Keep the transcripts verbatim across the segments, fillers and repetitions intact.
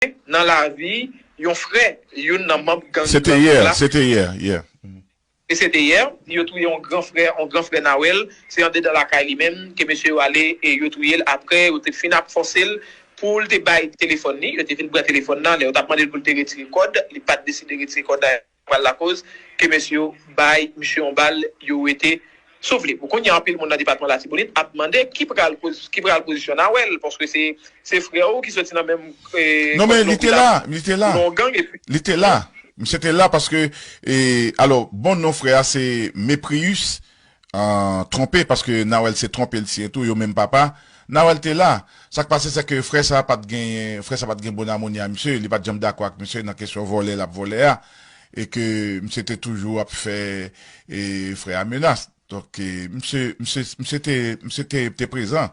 nan lavi yon frè, youn nan manm gang Se te yè, se te yè, yè. E se te yè, yo touye yon gran frè, yon gran frè Nawèl, se andedan lakay li menm ke mesye yo ale e yo touye l. Apre, yo te fin ap fòse l pou l te bay telefòn li, yo te fin pran telefòn nan, lè yo t ap mande l pou l te retire kòd, li pa t deside retire kòd la, pral lakoz ke mesye yo bay misye yon bal, yo wete souf li. Pou kounye a, anpil moun nan depatman Latibonit ap mande ki pral poz-, ki pral pozisyon Nawèl, paske se, se frè ou ki soti nan menm, eh, Non, men li te la, li te la. Nan yon gang, epi Li te la. Misye te la paske, eh, alò, bon non frè a se Meprius, ah, Twonpe, paske Nawèl se Twonpe l siyen tou, yo menm papa. Nawèl te la. Sa k pase, se ke frè sa a pa t gen, frè sa a pa t gen bon amoni a misye, li pa t janm dakò ak misye nan kesyon vòlè l ap vòlè a, e ke misye te toujou ap fè, eh, frè a menas. Donk, eh, misye, misye, misye te, misye te, te prezan.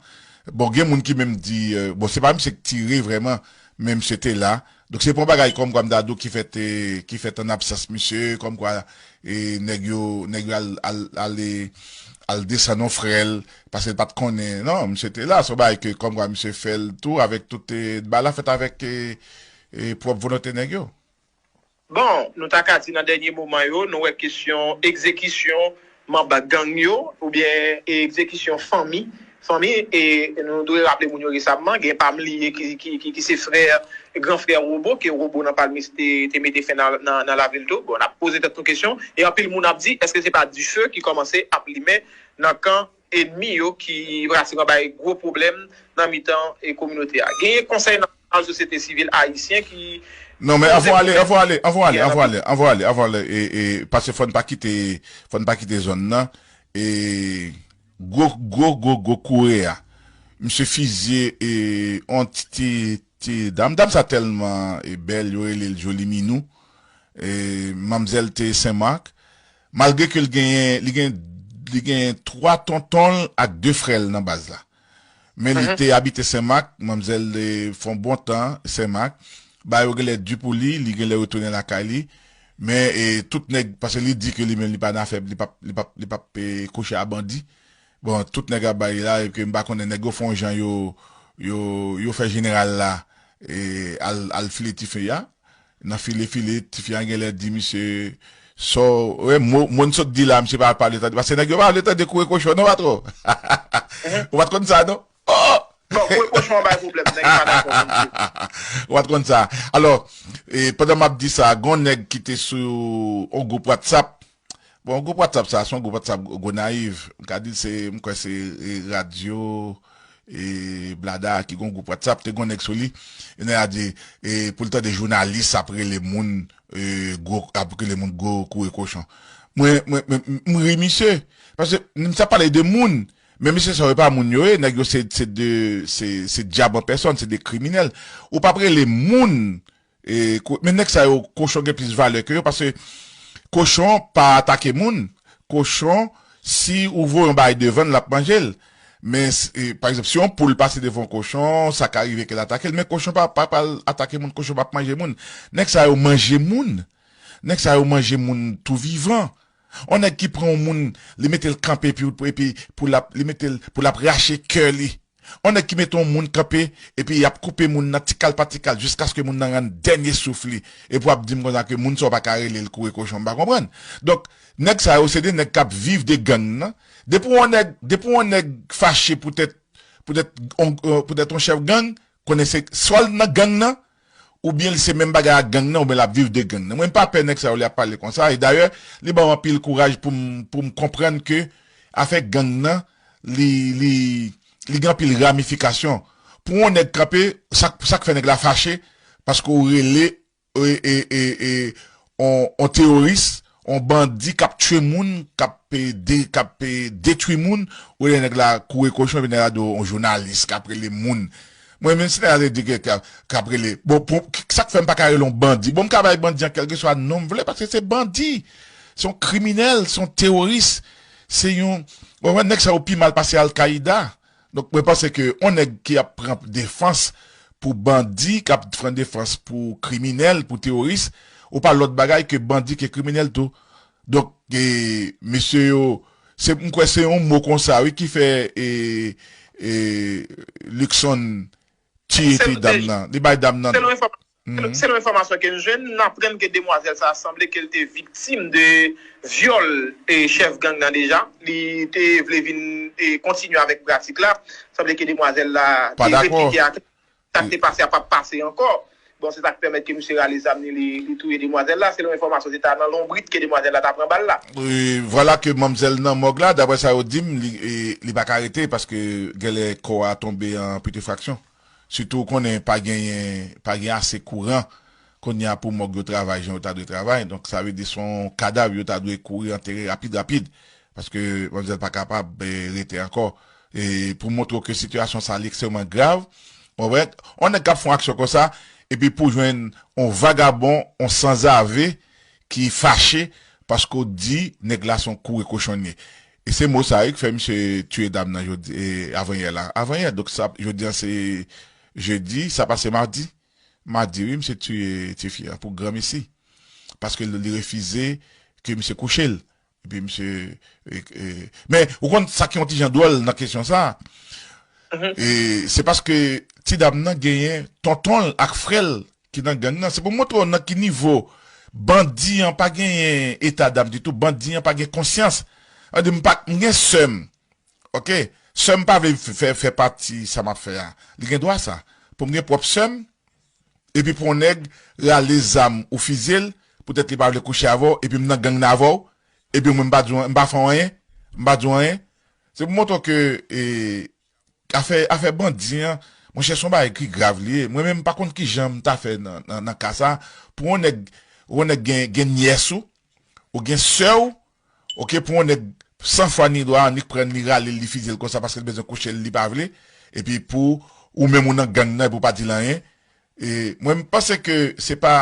Bon, gen moun ki menm di, eh, bon, se pa misye k tire vrèman, men misye te la. Donk, se pa yon bagay kòmkwa m ta di w ki fèt, eh, ki fèt an absans misye, kòmkwa, eh, nèg yo, nèg yo al, al, al, eh, al desann yon frè l, paske l pa t konnen. Non, misye te la. Se yon bagay ke kòmkwa misye fè l tou, avèk tout, eh, bagay la fèt avèk, eh, eh, pwòp volonte nèg yo. Bon, nou ta ka di nan dènye moman yo, nou wè kesyon egzekisyon manba gang yo, oubyen, e, egzekisyon fanmi. Fanmi, e nou dwe raple moun yo resamman, gen pa m li ye ki, ki, ki, ki se frè, gran frè Robo, ke Robo nan Palmis te, te mete fen nan, nan, nan lavi l tou. Bon, n ap poze tèt nou kesyon, e anpil moun ap di, èske se pa dife ki kòmanse ap limen nan kan enmi yo ki pratikman bay gwo pwoblèm nan mitan, e, kominote a? Genyen Konsèy Nasyonal Sosyete Sivil Ayisyen ki Non, men anvan ale, anvan ale, anvan ale, anvan ale, anvan ale, anvan ale, e, e, paske fò n pa kite, fò n pa kite zòn nan. E gwo, gwo, gwo, gwo koure a. Misye fizye, e, on ti, ti, ti dam. Dam sa tèlman, e, bèl, yo rele l Joli Minou. E, manmzèl te Sen Mak. Malgre ke l genyen, li gen, li gen twa tonton l ak de frè l nan baz la. Men li te abite Sen Mak, manmzèl, e, fè yon bon tan Sen Mak. Bagay yo genlè di pou li, li genlè retounen lakay li. Men, e, tout nèg, paske li di ke li menm li pa nan afè, li p ap, li p ap, li p ap, e, kouche a bandi. Bon, tout nèg ap bay la, epi m pa konnen nèg yo fè yon jan yo, yo, yo fè jeneral la, e, al, al file tifi a. Nan file, file, tifi a genlè di misye, sa w, wè, mo, mo n sot di la, misye pa pale tande, paske nèg yo pa vle tande kouri kochon, non, patwon? Ou pa t konn sa, non? Oh! Bon, kouri kochon an bay pwoblèm, nèg pa dakò, konn di. Ou pa t konn sa. Alò, e, pandan m ap di sa, gon nèg ki te sou yon gwoup WhatsApp. Bon, gwoup WhatsApp sa, se yon gwoup WhatsApp Gonayiv. M ka di l se, m kwè se, e, radyo, e, Blada ki gon gwoup WhatsApp, te gon nèg sou li. E nèg la di, e, pou l tande jounalis ap rele moun, e, gwo, ap rele moun gwo kouri kochon. Mwen, mwen, mwen, m ri misye. Paske misye ap pale de moun. Men mesye sa yo pa moun yo ye, nèg yo se, se de, se, se dyab an pèsòn, se de kriminèl. Ou p ap rele moun, e, ko-, men nèg sa yo, kochon gen plis valè ke yo, paske kochon pa atake moun. Kochon, si ou voye yon bagay devan l, l ap manje l. Men, s-, e, pa egzanp, si yon poul pase devan yon kochon, sa ka rive ke l atake l, men kochon pa, pa pral atake moun, kochon p ap manje moun. Nèg sa yo manje moun. Nèg sa yo manje moun tou vivan. On nèg ki pran yon moun, li mete l kanpe epi, epi pou l ap, li mete l, pou l ap rache kè li. On nèg ki mete yon moun kanpe, epi y ap koupe moun nan ti kal pa ti kal, jiskaske moun nan rann dènye souf li. Epi w ap di m konsa ke moun sa w pa ka rele l kouri kochon, m pa konprann. Donk, nèg sa yo, se de nèg k ap viv de gang nan. Depi yon nèg, depi yon nèg fache poutèt, poutèt on, euh, poutèt yon chèf gang, konnen se swa l nan gang nan, oubyen li se menm bagay ak gang nan, oubyen l ap viv de gang nan. Mwen, m pa pè nèg sa yo lè y ap pale konsa. E dayè, li ban m anpil kouraj pou m, pou m konprann ke afè gang nan, li, li, li gen anpil ramifikasyon. Pou yon nèg kanpe, sa, sa k fè nèg la fache, paske w rele, e, e, e, e, on, on teworis, on bandi k ap tchwe moun, k ap, e, de-, k ap, e, detwi moun, ou rele nèg la kouri kochon, epi nèg la di w on jounalis k ap rele moun. Mwen menm si nèg la te di ke k ap, k ap rele. Bon, pou, sa k fè m pa ka rele yon bandi? Bon, m ka bay bandi an kèlkeswa non m vle, paske se bandi. Se yon kriminèl, se yon teworis. Se yon, ou konprann, nèg sa yo pi mal pase Al-Qaida. Donk, mwen panse ke yon nèg ki ap pran defans pou bandi, k ap pran defans pou kriminèl, pou teworis, ou pa lòt bagay ke bandi, ke kriminèl tou. Donk, e, mesye yo, se, m kwè se yon mo konsa, wi, ki fè, e, e, Luckson tiye ti dam nan. Li bay dam nan. Selon enfòmasyon Selon enfòmasyon ke n jwenn, n aprann ke demwazèl sa a sanble ke l te viktim de vyòl e chèf gang nan deja. Li te vle vin e kontinye avèk pratik la. Sanble ke demwazèl la te replike a sa k te pase a p ap pase ankò. Bon, se sa k pèmèt ke misye rale zam li, li, li touye demwazèl la. Selon enfòmasyon, se ta nan lonbrit ke demwazèl la ta pran bal la. Vwala ke manmzèl nan mòg la, daprè sa yo di m, li, e, li pa ka rete paske genlè kò a tonbe an pwitefraksyon. Sitou ou konnen pa genyen, pa gen ase kouran kounye a pou mòg yo travay jan yo ta dwe travay. Donk, sa vle di se yon kadav yo ta dwe kouri antere rapid, rapid. Paske manmzèl pa kapab, e, rete ankò. E pou montre w ke sitiyasyon sa a li ekstrèmman grav, w konprann? Yon nèg k ap fè yon aksyon konsa, epi pou jwenn yon vagabon, yon sanzave ki fache paske w di nèg la se yon koure kochon li ye. E se mo sa wi k fè misye tiye dam nan jodi, e, avanyè la. Avanyè, donk sa, jodi a se jedi, sa pase madi. Madi wi, misye tiye tifi a pou granmesi. Paske li, li refize ke misye kouche l. Epi misye, e, e, men ou konn sa ki yon ti jan dwòl nan kesyon sa a? E, se paske ti dam nan genyen tonton l ak frè l ki nan gang nan. Se pou montre w nan ki nivo bandi an pa genyen eta dam ditou, bandi an pa gen konsyans. An di m pa, m gen sè m, oke? Sè m pa vle fè, fè pati sa m ap fè a. Li gen dwa sa. Pou m gen pwòp sè m, epi pou yon nèg rale zam ou fizye l, poutèt li pa vle kouche avè w, epi m nan gang nan avè w, epi mwen m pa di w, m pa fè w anyen, m pa di w anyen. Se pou montre w ke, e, afè, afè bandi an, monchè, se yon bagay ki grav li ye. Mwen menm, m pa konn kijan m ta fè nan, nan, nan ka sa. Pou yon nèg, yon nèg gen, gen nyès ou, ou gen sè w, oke, pou yon nèg san fwa ni lwa, annik pran l, li rale l, li fizye l konsa paske l bezwen kouche l, li pa vle, epi pou ou menm ou nan gang nan, epi w pa di l anyen. E mwen, m panse ke se pa,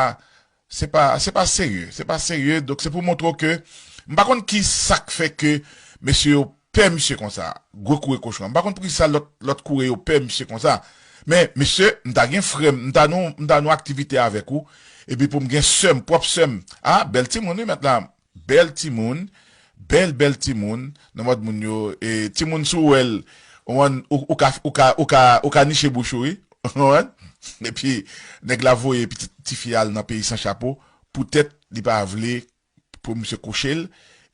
se pa, se pa serye, se pa serye. Donk, se pou montre w ke m pa konn ki sa k fè ke mesye yo pè misye konsa, gwo koure kochon an. M pa konn poukisa lòt, lòt koure yo pè misye konsa. Men, mesye, m ta gen frè m, m ta nan, m ta nan aktivite avèk ou, epi pou m gen sè m, pwòp sè m. A, bèl timoun wi, mèt la. Bèl timoun, bèl, bèl timoun, nan mòd moun yo, e, timoun si w wè l, ou konprann, ou, ou ka, ou ka, ou ka, ou ka niche bouch ou, wi, ou konprann? Epi, nèg la voye pitit tifi a al nan peyi san chapo, poutèt li pa vle pou misye kouche l,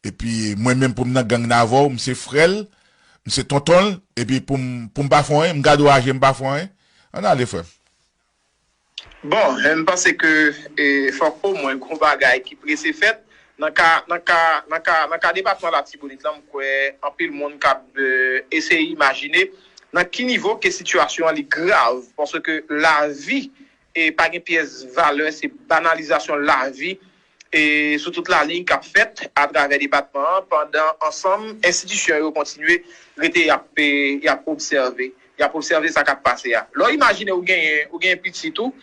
epi mwen menm pou m nan gang nan avè w, m se frè l, m se tonton l, epi pou m, pou m pa fè anyen, m gade w aje, m pa fè anyen, ann ale, frè m. Bon, m panse ke, e, fòk omwen gon bagay ki prese fèt. Nan ka, nan ka, nan ka, nan ka depatman Latibonit la, m kwè anpil moun k ap, e, eseye imajine nan ki nivo ke sitiyasyon an li grav, paske lavi, e, pa gen pyès valè, se banalizasyon lavi, e, sou tout lalin k ap fèt atravè depatman an, pandan ansanm enstitisyon yo kontinye rete y ap, e, y ap obsève, y ap obsève sa k ap pase a. Lè w imajine ou genyen, ou genyen pitit ou,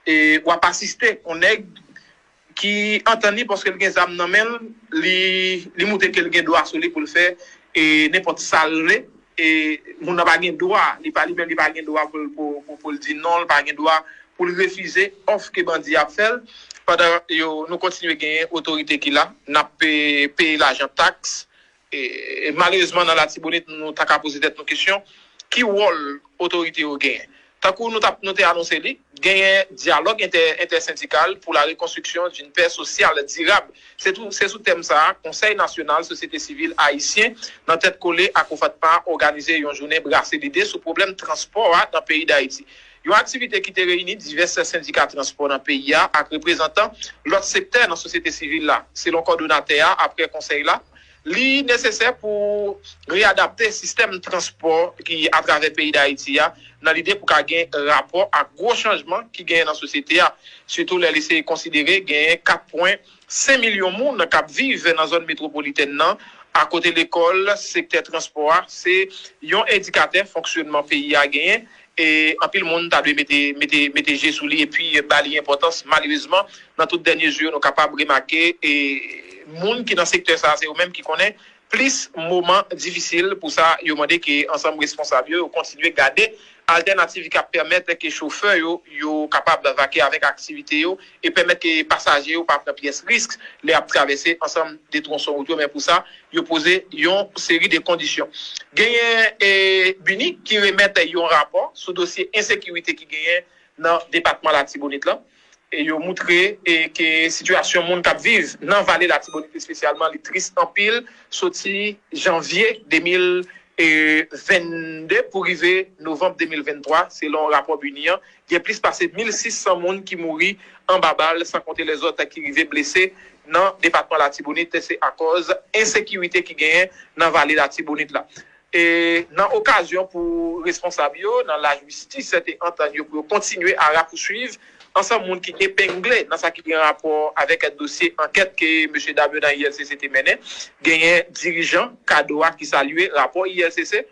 e, w ap asiste yon nèg ki antann li paske l gen zam nan men l, li, li montre ke l gen dwa sou li pou l fè, e, nenpòt sa l vle, e, moun nan pa gen dwa, li pa, li menm li pa gen dwa pou l, pou, pou, pou l di non, li pa gen dwa pou l refize òf ke bandi ap fè l, pandan yo, nou kontinye genyen otorite ki la, n ap pe-, peye lajan taks, e, e malerezman, nan Latibonit, nou ta ka poze tèt nou kesyon, ki wòl otorite yo genyen? Tankou nou t ap, nou te anonse li, genyen dyalòg entè-, entèsendikal pour la reconstruction d'une paix sociale durable. Se tou, se sou tèm sa a, Konsèy Nasyonal Sosyete Sivil Ayisyen, nan tèt kole ak OFATPA, òganize yon jounen brase lide sou pwoblèm transpò a nan peyi Dayiti. Yon aktivite ki te reyini divès sendika transpò nan peyi a ak reprezantan lòt sektè nan sosyete sivil la. Selon kòdonatè a, apre konsèy la, li nesesè pou reyadapte sistèm transpò ki atravè peyi Dayiti a, nan lide pou ka gen rapò ak gwo chanjman ki genyen nan sosyete a, sitou lè li se konsidere genyen kat pwen senk milyon moun k ap viv nan zòn metwopolitèn nan, akote lekòl, sektè transpò a se yon endikatè fonksyònman peyi a genyen, e anpil moun ta dwe mete, mete, mete je sou li epi ba li enpòtans. Malerezman, nan tout dènye jou yo, nou kapab remake, e moun ki nan sektè sa a, se yo menm ki konnen plis moman difisil. Pou sa, yo mande ke ansanm responsab yo, yo kontinye gade altènativ k ap pèmèt ke chofè yo, yo kapab vake avèk aktivite yo e pèmèt ke pasaje yo pa pran pyès risk lè y ap travèse ansanm de twonson wout yo. Men pou sa, yo poze yon seri de kondisyon. Genyen, e, BINUH ki remèt yon rapò sou dosye ensekirite ki genyen nan depatman Latibonit lan. e yo moutre e ke sitiyasyon moun k ap viv nan Vale Latibonit espesyalman, li tris anpil, soti janvye de mil vennde pou rive novanm de mil venntwa, selon rapò BINUH an, gen plis pase mil sis san moun ki mouri anba bal, san konte lèzòt ki rive blese nan depatman Latibonit, se akòz ensekirite ki genyen nan Vale Latibonit la. E nan okazyon pou responsab yo nan lajistis te antann yo pou yo kontinye a rapouswiv ansanm moun ki epengle nan sa ki gen rapò avèk dosye ankèt ke mesye dam yo nan I L C C te mennen, genyen dirijan Kado a ki salye rapò I L C C,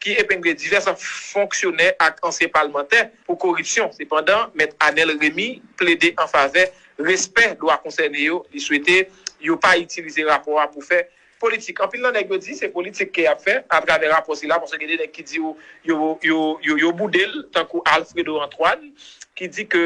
ki epengle divès fonksyonè ak ansyen palmantè pou koripsyon. Sepandan, Mèt Anèl Remy plede an favè respè dwa konsène yo. Li swete yo pa itilize rapò a pou fè politik. Anpil nan nèg yo di se politik ke y ap fè atravè rapò sila, paske gen de nèg ki di yo, yo, yo, yo, yo boude l, tankou Alfredo Antoine, ki di ke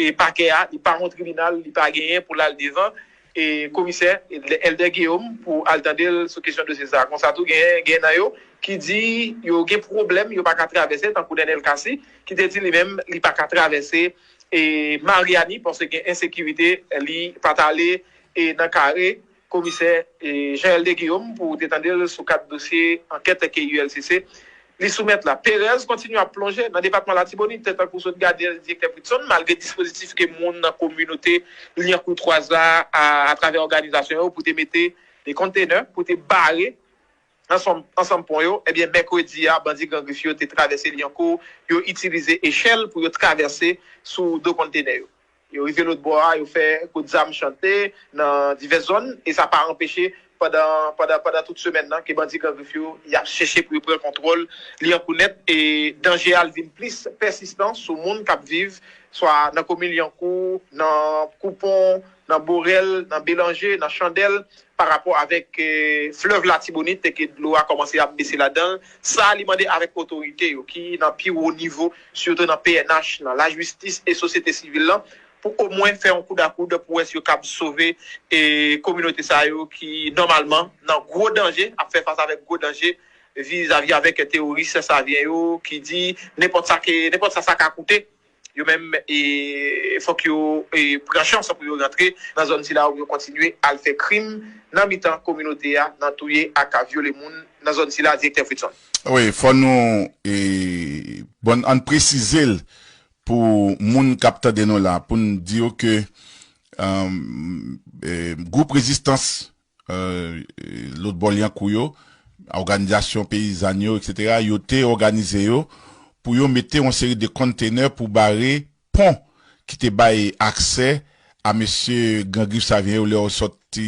e, pakè a, li pa yon tribinal, li pa genyen pou l al devan e, komisè Elder Guillaume pou al tande l sou kesyon dosye sa a. Konsa tou, gen, gen nan yo ki di yo gen pwoblèm, yo pa ka travèse, tankou Daniel Cassy, ki te di li menm, li pa ka travèse e, Mariani, paske gen ensekirite, li pa t ale e, nan kare komisè e, Jean Elder Guillaume pou te tande l sou kat dosye ankèt ke U L C C li soumèt la. Perèz kontinye ap plonje nan depatman Latibonit, tankou sot gade l, direktè Fritson, malgre dispozitif ke moun nan kominote Lyankou Twaz la, a, atravè òganizasyon yo, pou te mete de kontenè, pou te bare ansanm, ansanm pon yo, ebyen, mèkredi a, bandi Gran Grif yo te travèse Lyankou, yo itilize echèl pou yo travèse sou do kontenè yo. Yo rive lòt bò a, yo fè kout zam chante nan divès zòn, e sa pa anpeche pandan, pandan, pandan tout semèn nan ke bandi Gran Grif yo, y ap chèche pou yo pran kontwòl Lyankou nèt, e danje a l vin plis pèsistan sou moun k ap viv swa nan komin Lyankou, nan Koupon, nan Borèl, nan Belanje, nan Chandèl, pa rapò avèk e, flèv Latibonit, ke dlo a kòmanse ap bese ladan l. Sa a li mande avèk otorite yo ki nan pi wo nivo, sitou nan P N H, nan lajistis e sosyete sivil lan, pou omwen fè yon koud a koud pou wè si yo kab sove e, kominote sa yo ki nòmalman nan gwo danje, ap fè fas avèk gwo danje vizavi avèk teworis savyen yo ki di nenpòt sa ke, nenpòt sa sa ka koute, yo menm e, fòk yo e, pran chans pou yo rantre nan zòn sila pou yo kontinye al fè krim nan mitan kominote a, nan touye ak vyole moun nan zòn sila, direktè Fritson. Wi, fò nou e, bon, ann presize l pou moun k ap tande nou la, pou n di yo ke e, e, gwoup rezistans e, e, lòt bò Lyankou yo, òganizasyon peyizàn yo, etsetera, yo te òganize yo pou yo mete yon seri de kontenè pou bare pon ki te bay aksè a mesye Gran Grif Savyen yo lè yo sòti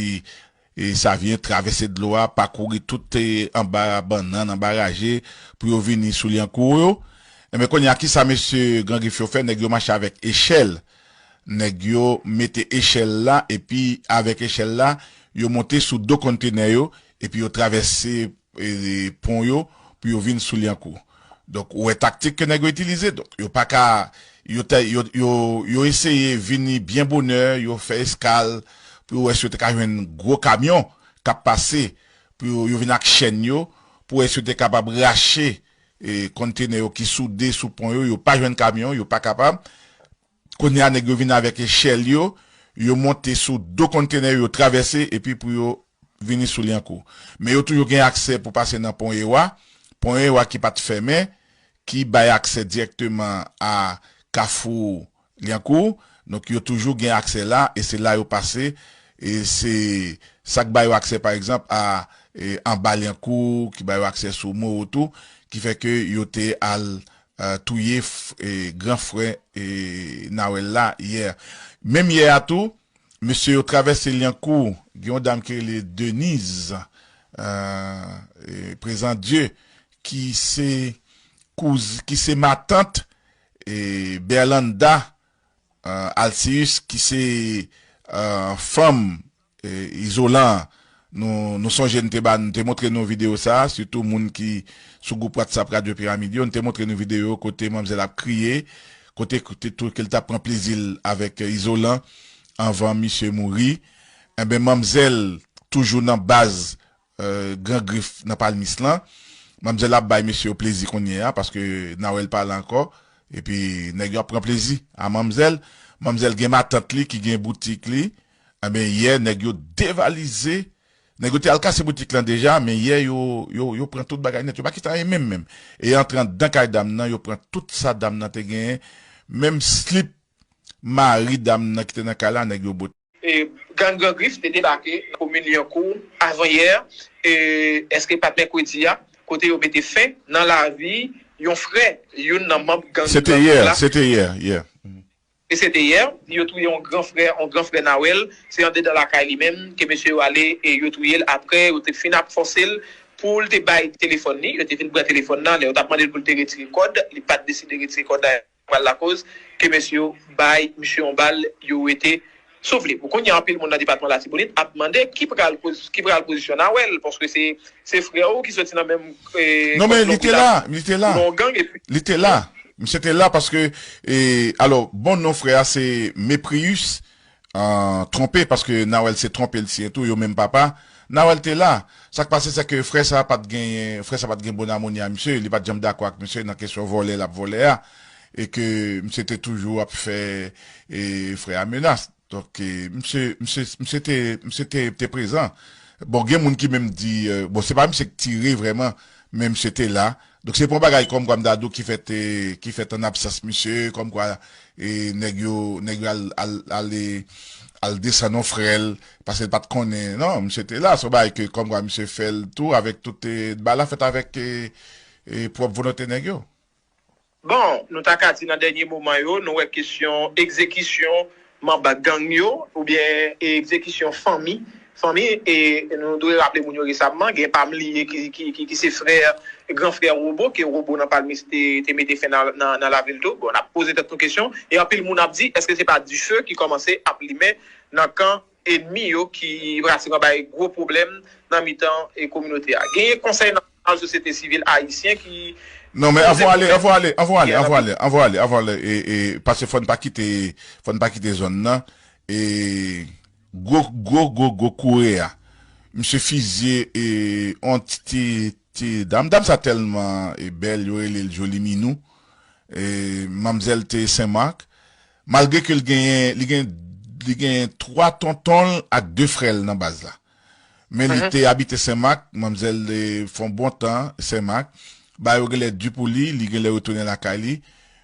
e, Savyen, travèse dlo a, pakouri tout e, anba bannann, anba raje, pou yo vini sou Lyankou yo. Enben, kounye a, kisa mesye Gran Grif yo fè? Nèg yo mache avèk echèl. Nèg yo mete echèl la, epi avèk echèl la, yo monte sou do kontenè yo, epi yo travèse e, pon yo pou yo vin sou Lyankou. Donk, ou wè taktik ke nèg yo itilize. Donk, yo pa ka, yo, te- yo, yo, yo eseye vini byen bonè, yo fè eskal pou yo wè si yo te ka jwenn gwo kamyon k ap pase, pou yo, yo vin ak chèn yo, pou wè si yo te kapab rache e, kontenè yo ki soude sou pon yo, yo pa jwenn kamyon, yo pa kapab. Kounye a, nèg yo vin avèk echèl yo, yo monte sou do kontenè yo, yo travèse, epi pou yo vini sou Lyankou. Men yo toujou gen aksè pou pase nan Pon Ewa. Pon Ewa ki pa t fèmen, ki bay aksè dirèkteman a Kafou Lyankou. Donk, yo toujou gen aksè la, e se la yo pase. E se sa k ba yo aksè, pa egzanp, a e, anba Lyankou, ki ba yo aksè sou Moro tou, ki fè ke yo te al e, touye f- e, gran frè e, Nawèl la yè. Menm yè a tou, mesye yo travèse Lyankou, gen yon dam ki rele Denise e, e, Prezandye, ki se kouz, ki se matant e, Berlanda e, Alcius, ki se e, fanm e, Izolan. Nou, nou sonje n te ba, n te montre nou videyo sa, sitou moun ki sou gwoup WhatsApp Radyo Piramid yo, n te montre nou videyo kote manmzèl ap kriye, kote, kote tou ke l t ap pran plezi l avèk e, Izolan anvan misye mouri. Enben, manmzèl toujou nan baz e, Gran Grif nan Palmis lan. Manmzèl ap bay mesye yo plezi kounye a, paske Nawèl pa la ankò. Epi, nèg yo ap pran plezi a manmzèl. Manmzèl gen matant li ki gen boutik li. Enben, yè, nèg yo devalize. Nèg yo te al kase boutik lan deja, men yè, yo, yo, yo pran tout bagay nèt. Yo pa kite anyen menm, menm. E antre anndan kay dam nan, yo pran tout sa dam nan te genyen. Menm slip mari dam nan ki te nan kay la, nèg yo bote. E, gang Gran Grif te debake nan komin Lyankou avanyè, e, èske pa t mèkredi a, kote yo mete fen nan lavi yon frè, youn nan manm gang Se te yè, la. Se te yè, yè. E se te yè, yo touye yon gran frè, yon gran frè Nawèl, se andedan lakay li menm ke mesye yo ale e yo touye l. Apre, yo te fin ap fòse l pou l te bay telefòn li, yo te fin pran telefòn nan, lè yo t ap mande l pou l te retire kòd, li pa t deside retire kòd la, pral lakoz ke mesye yo bay misye yon bal, yo rete soufle. Bon, kounye a, anpil moun nan depatman Latibonit ap mande ki pral poz-, ki pral pozisyon Nawèl, paske se, se frè ou ki soti nan menm, eh, Non, men kòd li te la, li te la. Ou nan yon gang, epi Li te la. Misye te la paske, eh, alò, bon non frè a se Meprius, ah, Twonpe, paske Nawèl se Twonpe l siyen tou, yo menm papa. Nawèl te la. Sa k pase, se ke frè sa pa t genyen, frè sa pa t gen bon amoni a misye, li pa t janm dakò ak misye nan kesyon vòlè l ap vòlè a, e ke misye te toujou ap fè, eh, frè a menas. Donk, eh, misye, misye, misye te, misye te, te prezan. Bon, gen moun ki menm di, eh, bon, se pa misye k tire vrèman, men misye te la. Donk, se pa yon bagay kòmkwa m ta di w ki fèt, eh, ki fèt an absans misye, kòmkwa, eh, nèg yo, nèg yo al, al, al, eh, al desann yon frè l, paske l pa t konnen. Non, misye te la, se yon bagay ke kòmkwa misye fè l tou, avèk tout, eh, bagay la fèt avèk, eh, eh, pwòp volonte nèg yo. Bon, nou ta ka di nan dènye moman yo, nou wè kesyon egzekisyon manm gang yo, oubyen egzekisyon fanmi. Fanmi, e nou dwe raple moun yo resamman, gen pa m li ye ki, ki, ki, ki se frè, gran frè Wobo, ke Wobo nan Palmis te, te mete fen nan, nan, nan lavi l tou. Bon, n ap poze tèt nou kesyon, e anpil moun ap di, èske se pa dife ki kòmanse ap limen nan kan enmi yo ki pratikan bay gwo pwoblèm nan mitan e kominote a. Genyen Konsèy Nasyonal Sosyete Sivil Ayisyen ki Non, men anvan ale, anvan ale, anvan ale, anvan ale, anvan ale, anvan ale, e, e, paske fò n pa kite, fò n pa kite zòn nan, e, gwo, gwo, gwo, gwo koure a. Misye fizye, e, on ti, ti, ti dam, dam sa tèlman, e, bèl, yo rele l Joli Minou, e, manmzèl te Sen Mak, malgre ke l genyen, li gen, li gen twa tonton l ak de frè l nan baz la. Men li te abite Sen Mak, manmzèl, eh, fè yon bon tan Sen Mak. Bagay yo genlè di pou li, li genlè retounen lakay li.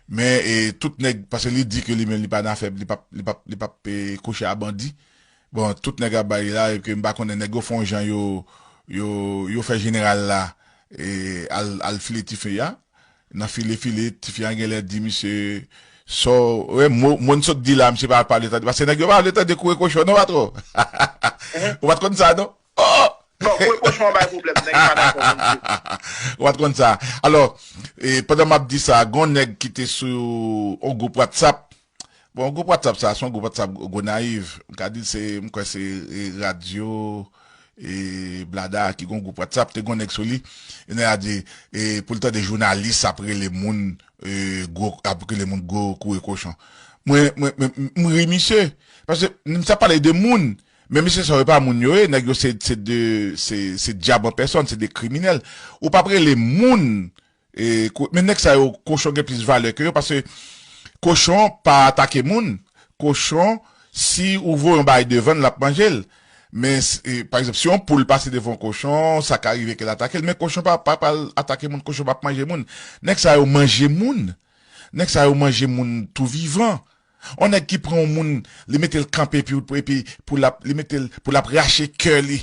Men, eh, tout nèg, paske li di ke li menm li pa nan afè, li p ap, li p ap, li p ap, eh, kouche a bandi. Bon, tout nèg ap bay li la, epi m pa konnen nèg yo fè yon jan yo, yo, yo fè jeneral la, eh, al, al file tifi a. Nan file, file, tifi a genlè di misye, sa w, wè, mo, mo n sot di la, misye pa pale tande, paske nèg yo pa vle tande kouri kochon, non, patwon? Ou pa t konn sa, non? Oh! Non, kouri kochon an bay pwoblèm, nèg pa dakò, mesye. Ou pa t konn sa. Alò, e, pandan m ap di sa, gon nèg ki te sou yon gwoup WhatsApp. Bon, gwoup WhatsApp sa, se yon gwoup WhatsApp Gonayiv. M ka di se, m kwè se, e, radyo, e, Blada ki gon gwoup WhatsApp, te gon nèg sou li. E nèg la di, e, pou l tande jounalis ap rele moun, e, gwo, ap rele moun gwo kouri kochon. Mwen, mwen, mwen, m, m ri misye. Paske m sa pale de moun. Men mesye sa yo pa moun yo ye, nèg yo se, se de, se, se dyab an pèsòn, se de kriminèl. Ou p ap rele moun, e, ko-, men nèg sa yo, kochon gen plis valè ke yo, paske kochon pa atake moun. Kochon, si ou voye yon bagay devan l, l ap manje l. Men, s-, e, pa egzanp, si yon poul pase devan yon kochon, sa ka rive ke l atake l. Men kochon pa, pa pral atake moun, kochon p ap manje moun. Nèg sa yo manje moun. Nèg sa yo manje moun tou vivan. On nèg ki pran yon moun, li mete l kanpe epi, epi pou l ap, li mete l, pou l ap rache kè li.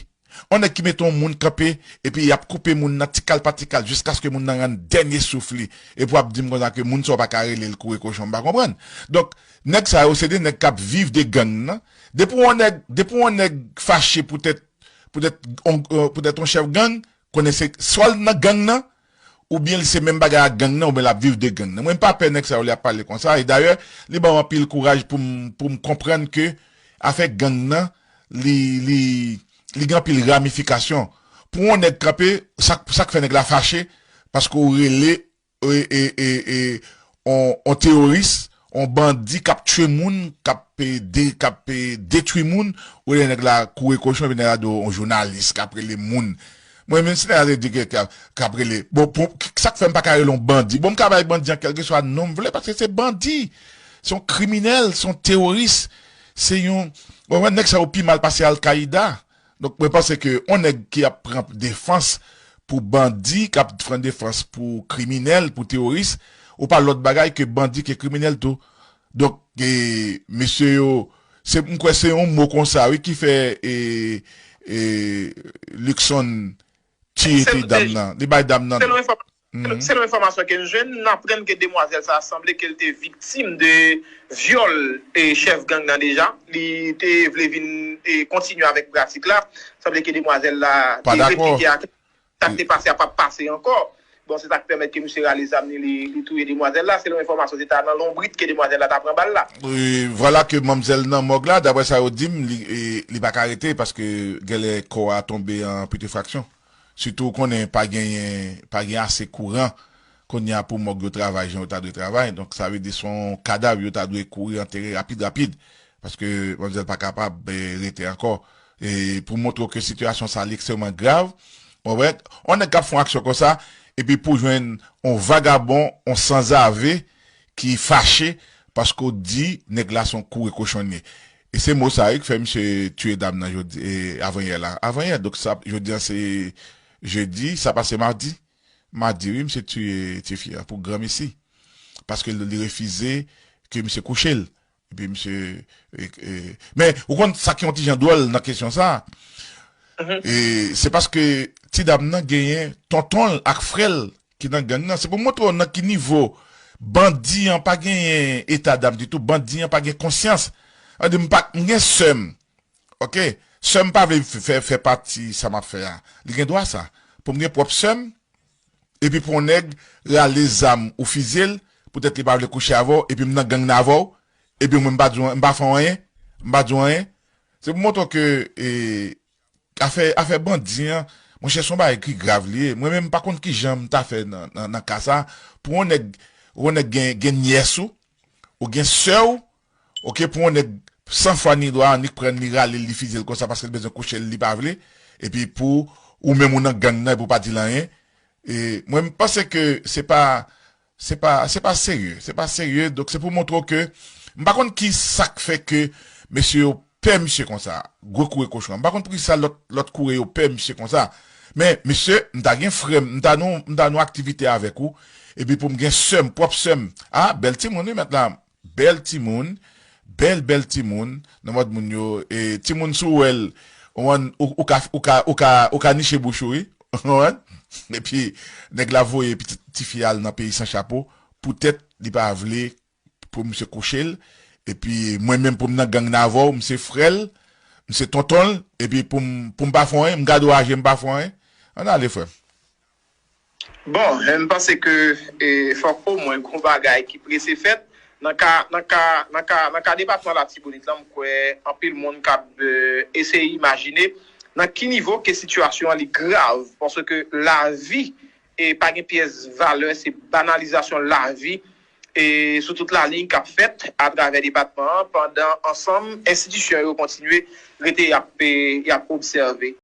On nèg ki mete yon moun kanpe, epi y ap koupe moun nan ti kal pa ti kal jiskaske moun nan rann dènye souf li. Epi w ap di m konsa ke moun sa w pa ka rele l kouri kochon, m pa konprann. Donk, nèg sa yo se de nèg k ap viv de gang nan. Depi yon nèg, depi yon nèg fache poutèt, poutèt on, euh, poutèt yon chèf gang, konnen se swa l nan gang nan, oubyen li se menm bagay ak gang nan, oubyen l ap viv de gang nan. Mwen, m pa pè nèg sa yo lè y ap pale konsa. E dayè, li ban m anpil kouraj pou m, pou m konprann ke afè gang nan, li, li, li gen anpil ramifikasyon. Pou yon nèg kanpe, sa k, sa k fè nèg la fache, paske w rele, e, e, e, e, on, on teworis, on bandi k ap tchwe moun, k ap, e, de-, k ap, e, detwi moun, ou rele nèg la kouri kochon, epi nèg la di w on jounalis k ap rele moun. Mwen menm si nèg la te di ke k ap, k ap rele. Bon, pou, sa k fè m pa ka rele yon bandi? Bon, m ka bay bandi an kèlkeswa non m vle, paske se bandi. Se yon kriminèl, se yon teworis, se yon, ou konprann, nèg sa yo pi mal pase Al-Qaida. Donk, mwen panse ke yon nèg ki ap pran defans pou bandi, k ap pran defans pou kriminèl, pou teworis, ou pa lòt bagay ke bandi, ke kriminèl tou. Donk, e, mesye yo, se, m kwè se yon mo konsa, wi, ki fè, e, e, Luckson tiye ti dam nan. Li bay dam nan. Selon enfòm- Selon enfòmasyon ke n jwenn, n aprann ke demwazèl sa a sanble ke l te viktim de vyòl e chèf gang nan deja. Li te vle vin e kontinye avèk pratik la. Sanble ke demwazèl la te replike ak sa k te pase a p ap pase ankò. Bon, se sa k pèmèt ke misye rale zam li, li, li touye demwazèl la. Selon enfòmasyon, se ta nan lonbrit ke demwazèl la ta pran bal la. Vwala ke manmzèl nan mòg la, daprè sa yo di m, li, e, li pa ka rete paske genlè kò a tonbe an pitrifraksyon. Sitou ou konnen pa genyen, pa gen ase kouran kounye a pou mòg yo travay jan yo ta dwe travay. Donk, sa vle di se yon kadav yo ta dwe kouri antere rapid, rapid. Paske manmzèl pa kapab, e, rete ankò. E pou montre w ke sitiyasyon sa li ekstrèmman grav, ou konprann? Yon nèg k ap fè yon aksyon konsa, epi pou jwenn yon vagabon, yon sanzave ki fache paske w di nèg la se yon koure kochon li ye. E se mo sa yo ki fè misye tiye dam nan jodi, e, avanyè la. Avanyè, donk sa, jodi a se jedi, sa pase madi. Madi, wi, misye tiye tifi a pou granmesi. Paske li refize ke misye kouche l. Epi misye, e, e, men, ou konn sa ki yon ti jan dwòl nan kesyon sa? E, se paske ti dam nan genyen tonton l ak frè l ki nan gang nan. Se pou montre w nan ki nivo bandi an pa genyen eta dam ditou, bandi an pa gen konsyans. Sa vle di, m pa, m gen sè m, oke? Sè m pa vle fè, fè pati sa m ap fè a. Li gen dwa sa. Pou m gen pwòp sè m, epi pou yon nèg rale zam ou fizye l, poutèt li pa vle kouche avè w, epi m nan gang nan avè w, epi mwen m pa di w, m pa fè w anyen, m pa di w anyen. Se pou montre w ke, e, afè, afè bandi an, monchè, se yon bagay ki grav li ye. Mwen menm, m pa konn kijan m ta fè nan, nan, nan ka sa. Pou yon nèg, yon nèg gen, gen nyès ou, ou gen sè w, oke, pou yon nèg san fwa ni lwa, annik pran li rale l, li fizye l konsa paske l bezwen kouche l, li pa vle, epi pou ou menm ou nan gang nan, epi w pa di l anyen. E mwen, m panse ke se pa, se pa, se pa serye, se pa serye. Donk, se pou montre w ke, m pa konn ki sa k fè ke mesye yo pè misye konsa, gwo koure kochon an. M pa konn poukisa lòt, lòt koure yo pè misye konsa. Men, mesye, m ta gen frè m, m ta nan, m ta nan aktivite avèk ou, epi pou m gen sè m, pwòp sè m. A, bèl timoun, wi, mèt la. Bèl timoun, bèl, bèl timoun, nan mòd moun yo, e timoun si w wè l, ou konprann, ou, ou ka, ou ka, ou ka, ou ka niche bouch ou, wi, ou konprann? Epi, nèg la voye pitit tifi a al nan peyi san chapo, poutèt li pa vle pou misye kouche l, epi mwen menm pou m nan gang nan avè w, m se frè l, m se tonton l, epi pou m, pou m pa fè anyen, m gade w aje, m pa fè anyen, ann ale, frè m. Bon, e, m panse ke, e, fòk omwen gon bagay ki prese fèt. Nan ka, nan ka, nan ka, nan ka depatman Latibonit lan, m kwè anpil moun k ap, e, eseye imajine nan ki nivo ke sitiyasyon an li grav, paske lavi, e, pa gen pyès valè, se banalizasyon lavi, e, sou tout laliny k ap fèt atravè depatman an, pandan ansanm enstitisyon yo kontinye rete y ap, e, y ap obsève.